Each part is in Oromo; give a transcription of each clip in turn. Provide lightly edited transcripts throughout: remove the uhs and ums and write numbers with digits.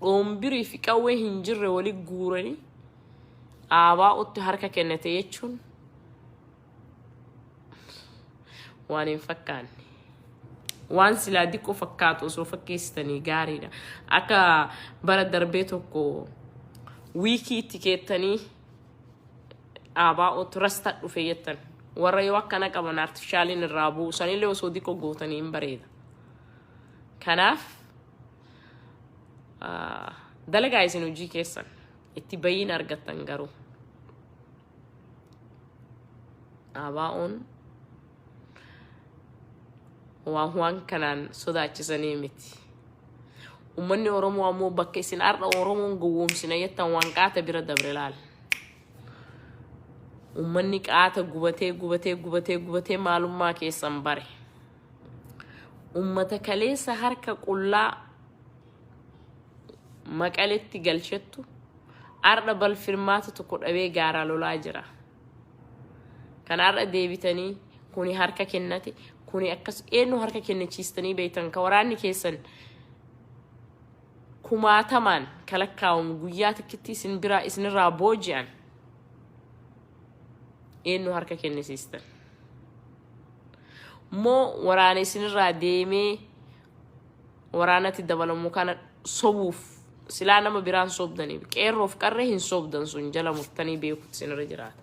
Dhoombirii fi qawwee hin jirre wali guuranii ABOtti harka kennate jechuun waan hin fakkaanne. Waan silaa diqqoo fakkaatu osoo fakkeessitanii gaariidha. Akka bara darbee tokko wiikii itti keettanii ABOtti rasta dhufe jettan. Warra yoo akkana qaban artifishaaliin irraa bu'u sanillee osoo diqqoo gootanii hin bareeda. Kanaaf dalagaa isin hojii keessan itti bayiin argattan garuu. ABOn waan waan kanaan sodaachisanii miti. Uummanni Oromoo ammoo bakka isin har'a Oromoon gowwoomsina jettan waan qaata bira dabre laal. Uummanni qaata gubatee gubatee gubatee gubatee maalummaa keessan bare. Uummata kaleessa harka qullaa Maqaletti galchettu har'a balfirmaata tokko dhabee gaaraa lolaa jira. Kan har'a deebitanii kuni harka kennate kuni akkas eenyu harka kennachiistanii beektan ka waraanni keessan kumaatamaan ka lakkaawamu guyyaa takkitti isin biraa isinirraa booji'an eenyu harka kennisiistan. Moo waraana isinirraa deemee waraanatti dabalamu kana sobuuf silaa nama biraan sobdanii qeerroof qarree hin sobdan sun jala murtanii beekuutu isinirra jiraata.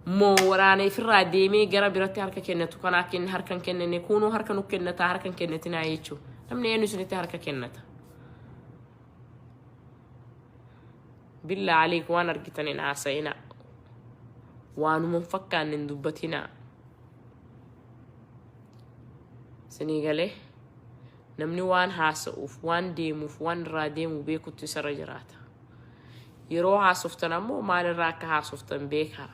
Moo waraana ifirraa deemee gara biratti harka kennatu kana akka inni harka hin kennine kunuu harka nu kennataa harka hin kennatinaa jechuudha. Namni eenyu isinitti harka kennata? Billaa aliik waan argitan hin haasa'inaa. Waanuma hin fakkaanne hin dubbatinaa. Isinii galee namni waan haasa'uuf, waan deemuuf, waan irraa deemu beekutu isarra jiraata. Yeroo haasoftan ammoo maalirraa akka haasoftan beekaa.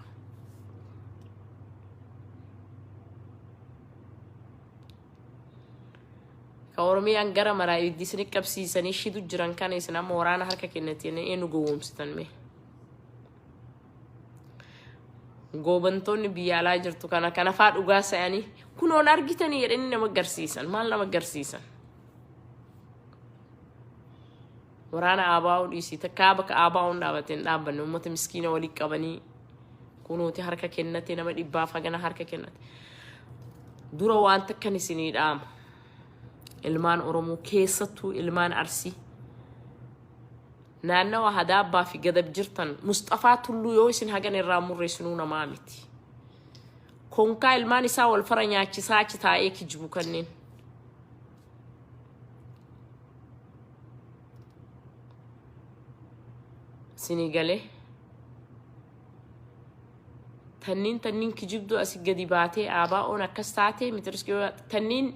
Ka Oromiyaan gara maraa ibiddi isin qabsiisanii shidu jiran kana isin amma waraana harka kennatanii eenyu gowwoomsitan mee? Goobantoonni biyya alaa jirtu kana kana faa dhugaa se'anii kunoon argitanii jedhanii nama garsiisan maal nama garsiisan? Waraana ABO dhiisii takkaa bakka ABO'n dhaabate hin dhaabbanne uummata miskiina walii qabanii kunooti harka kennate nama dhibbaaf hagana harka kennate. Dura waan takkan isinii dhaama. Ilmaan Oromoo keessattuu ilmaan Arsii. Naannawa Hadaabbaa fi Gadab jirtan Musxafaa Tulluu yoo isin hagan irraa murreessinuu namaa miti. Konkaa ilmaan isaa wal fara nyaachisaa achi taa'ee kijibu kanneen. Isinii galee. Tanniin tanniin kijibduu asii gadi baatee ABO'n akkas taatee mitiriskii tanniin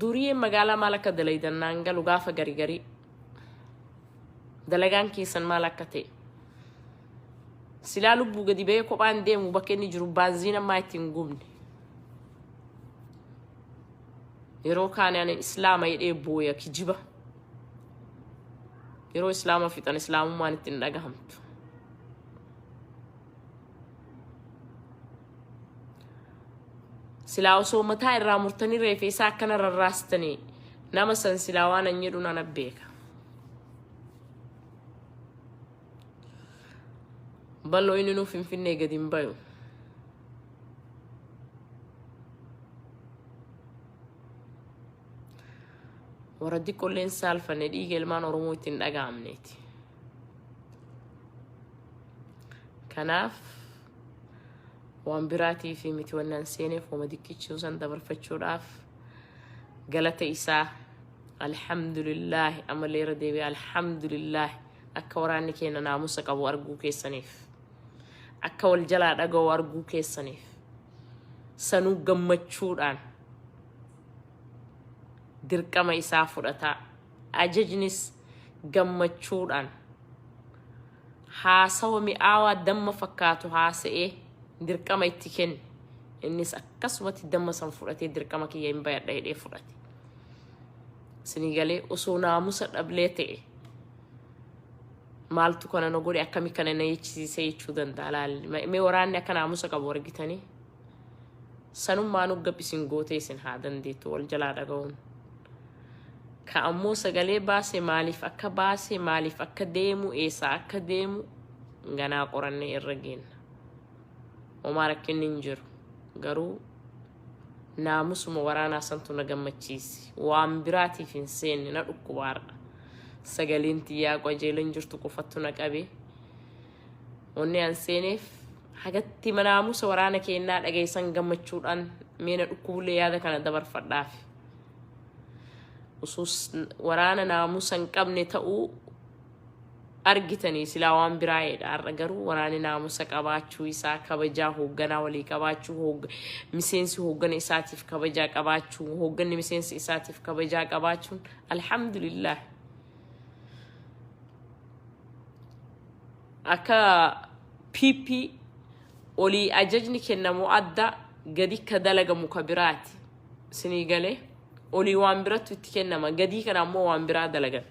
duriyeen magaalaa maal akka dalaydan naan galu gaafa gari garii dalagaan keessan maal akka ta'e silaa lubbuu gadi ba'ee kophaan deemu bakka inni jiru baanziin ammaa ittiin gubne yeroo kaane ani islaama jedhee booya kijiba yeroo islaama fixan islaamummaan ittiin dhagahamtu. Silaa osoo mataa irraa murtanii reefe isaa akkana rarraastanii nama san silaa waan an jedhu nana beeka. Bal'oo inni nuuf Finfinnee gadi hin bayu. Warra diqqolleen saalfanne dhiiga ilmaan Oromoo ittiin dhaga'amneeti. Kanaaf waan biraatii fi miti wannan seeneef homa diqqichuu san dabarfachuudhaaf galata isaa alhamdulillaahi ammallee irra deebi'ee alhamdulillaahi akka waraanni keenya naamusa qabu arguu keessaniif akka wal jalaa dhaga'u arguu keessaniif sanuu gammachuudhaan dirqama isaa fudhataa ajajnis gammachuudhaan haasawa mi'aawaa damma fakkaatu haasa'ee dirqama itti kenne. Innis akkasumatti damma san fudhatee dirqama kiyya hin bayadha jedhee fudhate. Isinii galee osoo naamusa dhablee ta'e maaltu kana na godhe akkami kana na jechisiise jechuu danda'a laalli. Mee waraanni akka naamusa qabu argitanii sanummaanuu gab isin gootee isin haa dandeettu wal jalaa dhaga'uun. Ka ammoo sagalee baase, maaliif akka baase, maaliif akka deemu, eessaa akka deemu ganaa qorannee irra geenna. Homaa rakkinni hin jiru. Garuu naamusuma waraanaa santu na gammachiise. Waan biraatiif hin seenne, na dhukkubaarra. Sagaleen tiyyaa qajeelan jirtu qofattu na qabe. Onni an seeneef hagatti naamusa waraana keenyaa dhageessan gammachuudhaan mee na dhukkubullee yaada kana dabarfadhaaf. Usus waraana naamusa hin qabne ta'uu argitanii silaa waan biraa'eedha. Har'a garuu waraanni naamusa qabaachuu isaa, kabajaa hoogganaa walii qabaachuu, miseensi hooggana isaatiif kabajaa qabaachuu, hoogganni miseensi isaatiif kabajaa qabaachuun, alhamdulillah. Akka PP olii ajajni kennamu adda, gadi ka dalagamu ka biraati. Sinii galee, olii waan birattu itti kennama, gadii kana ammoo waan biraa dalagan.